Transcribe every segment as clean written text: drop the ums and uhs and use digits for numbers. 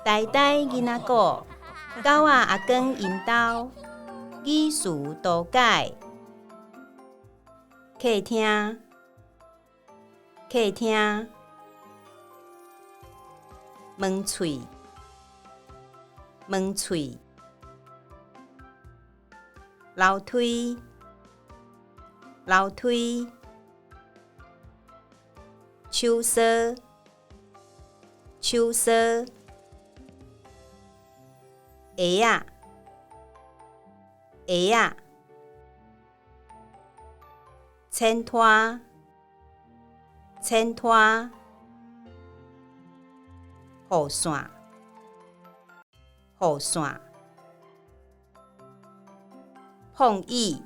呆呆囡仔鼓，狗仔阿公𪜶兜，语词图解，客厅，客厅，门喙，门喙，樓梯，樓梯，手挲，手挲，鞋仔，鞋仔，淺灘，淺灘，雨傘，雨傘，碰椅，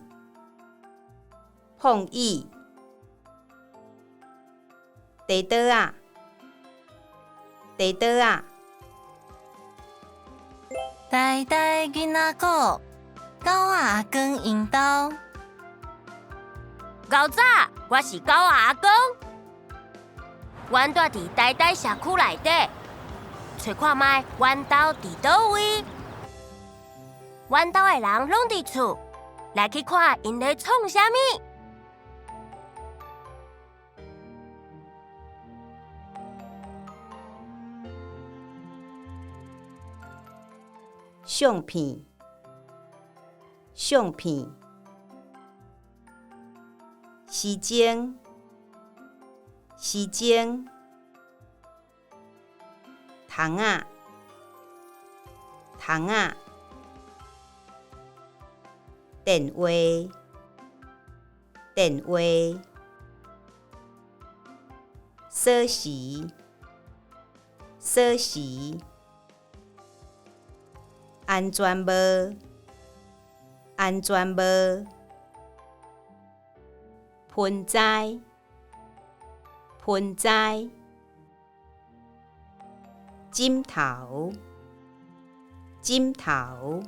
碰椅，地桌仔，地桌仔。呆呆囡仔鼓，狗仔阿公𪜶兜。𠢕早，我是狗仔阿公。阮蹛佇呆呆社區內底，揣看覓，阮兜佇佗位？阮兜的人攏佇厝，來去看𪜶咧創啥物。相片，相片，時鐘，時鐘，窗仔，窗仔，電話，電話，鎖匙，鎖匙，安全帽，安全帽，盆栽，盆栽，枕頭，枕頭。